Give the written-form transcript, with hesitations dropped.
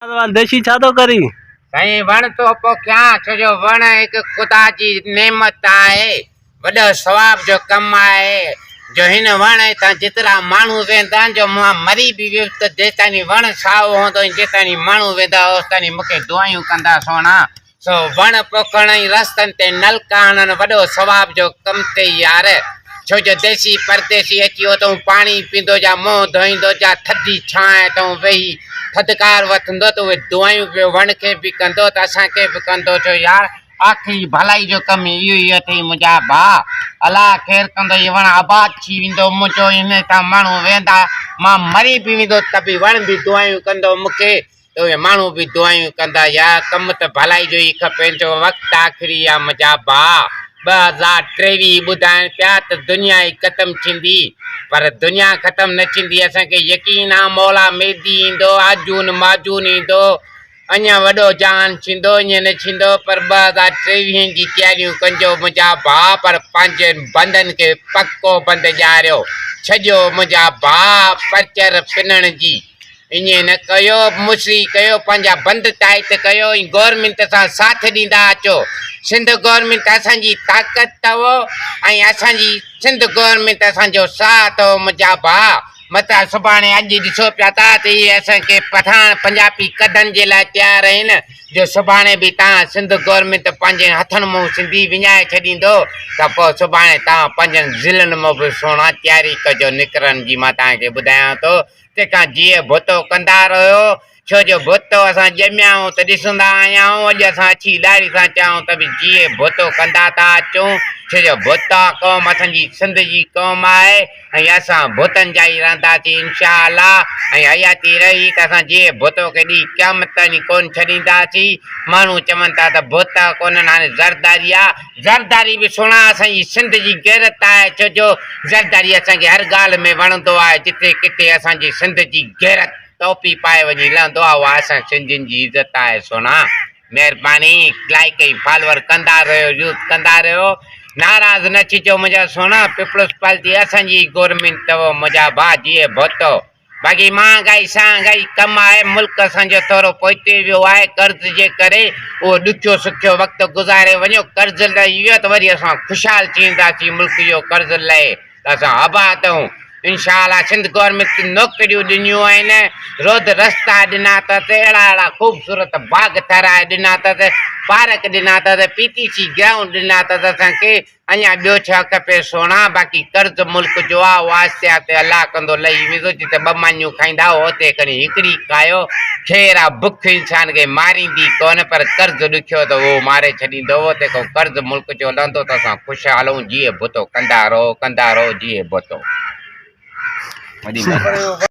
ديشي ڇا ٿو ڪرين؟ سائين وڻ ٿو پوکيان، ڇو جو وڻ هڪ خدا جي نعمت آهي، وڏو ثواب جو ڪم آهي، جو هن وڻ هيٺان جيترا ماڻهو ويهندا آهن، جو مان مري به ويس ته جيستائين وڻ سائو هوندو ۽ جيستائين ماڻهو ويهندا اوستائين مون کي دعايون ڪندا سهڻا. سو وڻ پوکڻ ۽ رستن تي نلڪا هڻڻ وڏو ثواب جو ڪم ٿئي يار. ڇو جو ديسي پرديسي اچي اتئون پاڻي پيندو جا منهن ڌوئيندو جا ٿڌي ڇانء اتئون ويهي ٿڌڪار وٺندو ته اهي دعائون پيو وڻ کي به ڪندو ته اسان کي به ڪندو ڇو يار آخري ڀلائي جو ڪم اهو ئي اٿئي منهنجا ڀاء الله خير ڪندو هي وڻ آباد ٿي ويندو منهنجو هن هتان ماڻهو ويهندا مان مري به ويندو ته به وڻ به دعائون ڪندو مون کي ته اهي ماڻهو به دعائون ڪندا يا ڪم ته ڀلائي جو ئي کپي جو وقت آخري آ منهنجا ڀاء 2023 ٻڌائن پيا ته دنيا ئي ختم ٿيندي پر دنيا ختم نه ٿيندي اسان کي يقين آ مولا مهدي ايندو آجون ماجون ايندو اڃا وڏو جهان ٿيندو ائين نه ٿيندو پر 2023 جي تياريون ڪنجو منهنجا ڀاء پر پنهنجن بندن کي پڪو بند ڏياريو ڇڏيو منهنجا ڀاء پرچر پنڻ جي ائين نه ڪيو مصري ڪيو پنهنجا بند ٽائيٽ ڪيو ۽ گورنمينٽ سان ساٿ ڏيندا اچو سنڌ گورنمينٽ اسان جي طاقت اٿو ۽ اسان جي سنڌ گورنمينٽ اسان جو ساهه اٿو منهنجا ڀاء متان سڀاڻي اڄ ڏسو پيا ٿا ته اهي اسان کي پٺاڻ پنجابي ڪڍڻ جي لاء تيار آهن جو سڀاڻي به تان سنڌ گورنمينٽ پنهنجن هٿن مون سنڌي وڃائي ڇڏيندو ته پوء سڀاڻي تان پنهنجن ضلعن مان به سهڻا تياري ڪجو نڪرڻ جي مان تان کي ٻڌايان ٿو تنهن کان جيئي ڀتو ڪندا رهيو، ڇو جو ڀتو اسان ڄميا آهيون ته ڏسندا آيا آهيون، اڄ اسان اڇي ڏاڙهي سان چاهيون ته به جيئي ڀتو ڪندا ٿا اچون، ڇو جو ڀتا قوم اسان جي سنڌ جي قوم آهي ۽ اسان ڀتن جا ئي رهنداسين انشاء الله ۽ حياتي رهي ته اسان جيئي ڀتو کي ڏينهن قيامت تائين ڪونه ڇڏينداسين، ماڻهو چون ٿا ته ڀتا ڪونهن هاڻي زرداري آ. زرداري به سهڻا اسان جي سنڌ جي غيرت آهي ڇو جو زرداري اسان کي هر ڳالهه ۾ وڻندو آهي جتي ڪٿي اسان جي سنڌ جي غيرت ٽوپي پائي وڃي لهندو آهي اها اسان سنڌين جي عزت آهي سهڻا مهرباني لائيڪ ۽ فالوور ڪندا رهيو يوز ڪندا رهيو ناراض نه ٿجو منهنجا سهڻا پيپلز پارٽي اسان جي گورنمينٽ اٿو منهنجا ڀاء جيئي ڀٽو. باقي مهانگائي سهانگائي ڪم آهي، ملڪ اسان جو ٿورو پوئتي ويو آهي قرض جي ڪري، اهو ڏکيو سکيو وقت گذاري وڃو، قرض لهي ويو ته وري اسان خوشحال ٿي وينداسين، ملڪ اهو قرض لهي ته اسان آباد آهيون، انشاء الله سنڌ گورنمينٽ نوڪريون ڏنيون آهن، روڊ رستا ڏنا اٿس، اهڙا اهڙا خوبصورت باغ ٺهرائي ڏنا اٿس، پارڪ ڏنا اٿس، پي ٽي سي گرائونڊ ڏنا اٿس اسان کي، اڃا ٻيو ڇا کپي سهڻا، باقي قرض ملڪ جو آ، اهو آهستي آهستي الله ڪندو لهي ويندو، جتي ٻه مانيون کائيندا آهيو اتي کڻي هڪڙي کايو، خير آ بک انسان کي ماريندي ڪونه پر قرض ڏکيو ته اهو ماري ڇڏيندو، تنهن کان قرض ملڪ جو لهندو ته اسان خوشحال هون، جيئي ڀتو ڪندا رهو ڪندا رهو جيئي ڀتو. وڏي مهرباني.